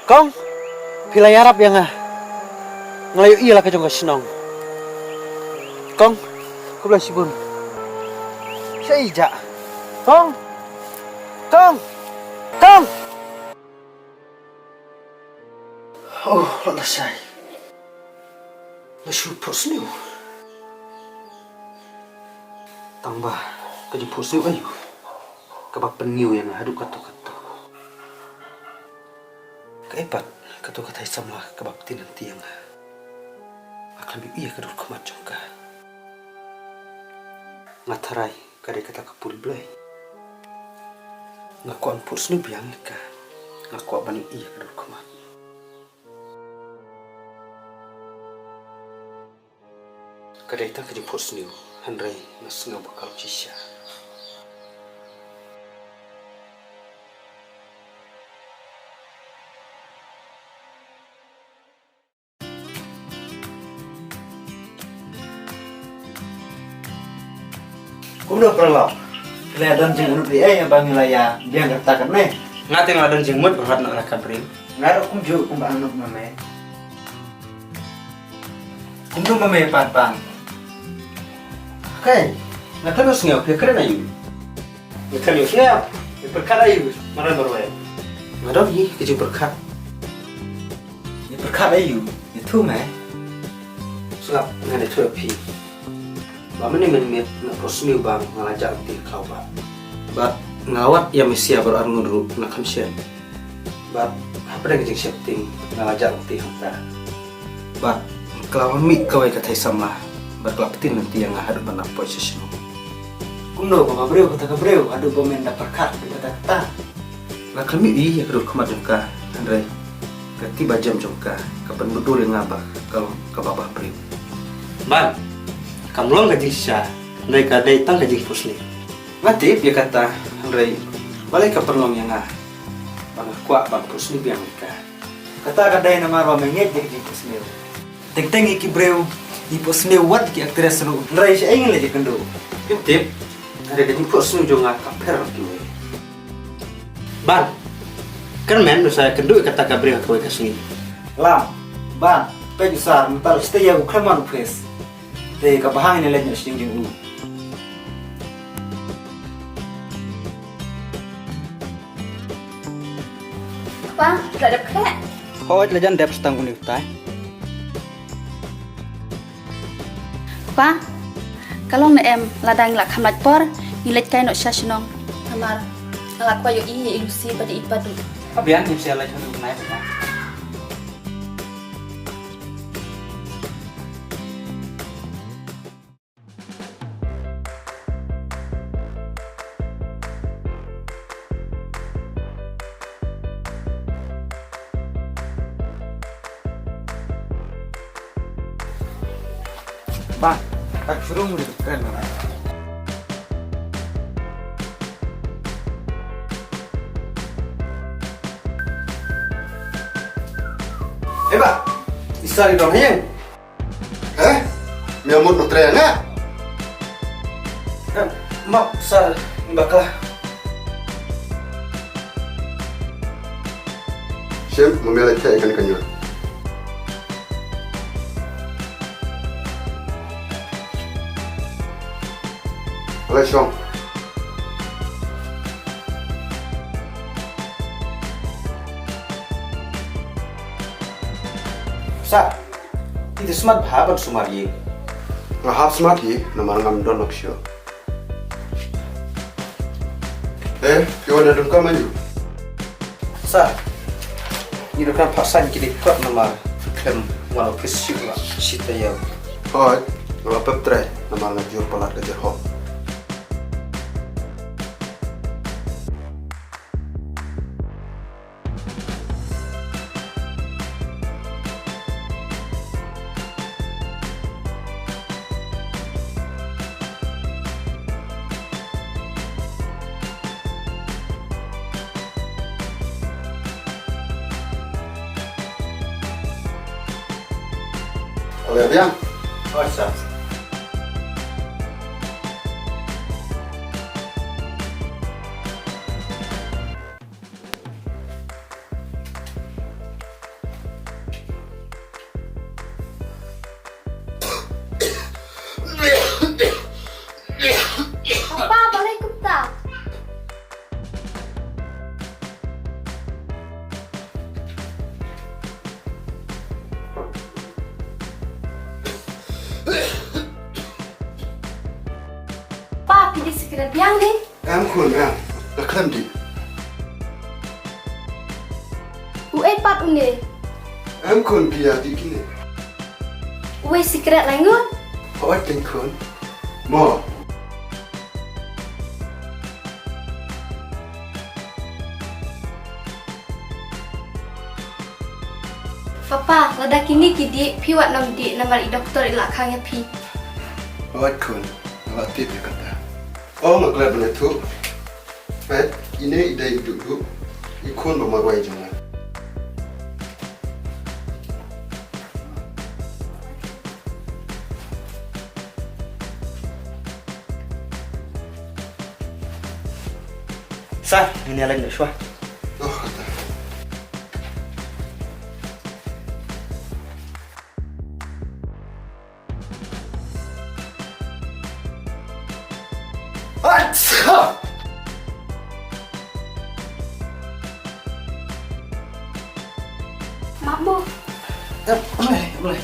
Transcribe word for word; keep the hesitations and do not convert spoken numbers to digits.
Kong, phi la ïarap ïa nga. Nga la ïohi ïa la ka jong ka shnong. Kong, khublei shibun. Shaei jah? Kong, Kong, Kong. Oh, la la shai. Nga shu phohsniew. Tang ba ka jingphohsniew aïu kaba pynñiew ïa nga haduh kato kato? Kaei pat kato ka thai samla kaba pyntin lynti ïa nga? Nga khlem ïohi ïa ka dur khmat jong ka. Nga tharai ka dei kata ka pule Blei. Nga kwah ban phohsniew biang ïa ka. Nga kwah ban ïohi ïa ka dur khmat. Ka dei tang ka jingphohsniew, hynrei nga sngew ba ka long shisha. Kumno paralok? Phi la don jingmut ïa, eh, ba ngi la ïa biang kata kane? Nga te nga don jingmut ba ngat na ka briew. Nga ruh kumjuh kumba anok ma me. Kumno ma me pat bang? Hei, nga khlem sngew phi kren aïu? Nga khlem sngew phi pyrkhat aïu? Madan marwei. Nga don hi ka jingpyrkhat. Ïa pyrkhat aïu? Ïathuh me. Sngap, ngan ïathuh ïa phi. Ba mynne mynmiet nga phohsniew ba nga la jah lynti khlaw ba. Bad nga la wad ïa Mesia baroh arngut ruh na kham shen. Bad hapdeng ka jingsheptieng nga la jah lynti hangta. Bad ka la wan mih kawei ka thei samla bad ka la pyntin lynti ïa nga haduh ban da poi sha shnong. Kumno ba ka briew kata ka briew haduh ba men da pyrkhat haduh kata kata? Nga khlem ïohi ïa ka dur khmat jong ka, hynrei ka tip ba jem jong ka ka pynbudul ïa nga ba ka long kaba bah briew. Ban, kam long ka jingshisha, hynrei ka dei tang ka jingphohsniew. Nga tip ïa kata, hynrei balei ka pynlong ïa nga ba nga kwah ban phohsniew biang ïa ka? Kata ka dei namar ba me ngeit ïa ka jingphohsniew. Teng teng ïa ki briew ngi phohsniew wat ki actress ruh, hynrei shaei ngi leit ïakynduh? Phim tip, hynrei ka jingphohsniew jong nga ka pher na kiwei. Ban, kyrmen, u sa ïakynduh ïa kata ka briew ha kawei ka sngi. Lam, Ban, peit u Sar, mynta u stay ïa u khlem wan office. Te kaba hang ïa leit noh sha ïing jong u. Kpa, la dep khleh? Hooid, la jan dep, sa tang une utai. Kpa, ka long ne em, lada ngi la kham lait por, ngi leit kai noh sha shnong. Namar nga la kwah ïohi ïa i Lucy bad ïa i Padu. Haba ïa ngim sa leit hynrei u nai, Kpa. Ba, tak suruh mu di kren. Eh, ba, isa di dong hiang. Eh? Me mut mut re nga? Eh, map sa bakla. Shem, mo me la kai kan kan yo. Alai shong. Sa, ite smat bha ban sumar ïing. Nga hap smat hi, namar ngam don nok shuh. Eh, phi wan da dum kam ayu? Sa, ngi dum kam pha san ki dei kot namar khlem wan office shuh la shi taïew. Hooid, nga la pep trai namar nga jur palat ka jur hok. Ale biang. Oh, sa. Kren biang ne? Em khun em. Da khlem dih. Uei pat une? Em khun, ki ïa dih kine. Uei sikret lai ngut? Hooid keiñ khun. Mo. Papa, lada kine ki dih, phi wat nym dih namar i doktor i la khang ïa phi. Hooid khun, nga la tip ïa kata. O nga klet ban ïathuh. Peit, ine i dei i duh duh i khun ba marwei jong nga. Sa, ngin ïa leit noh shuwa. Oh, kata. Ach! Mamo. Eh, boleh, boleh.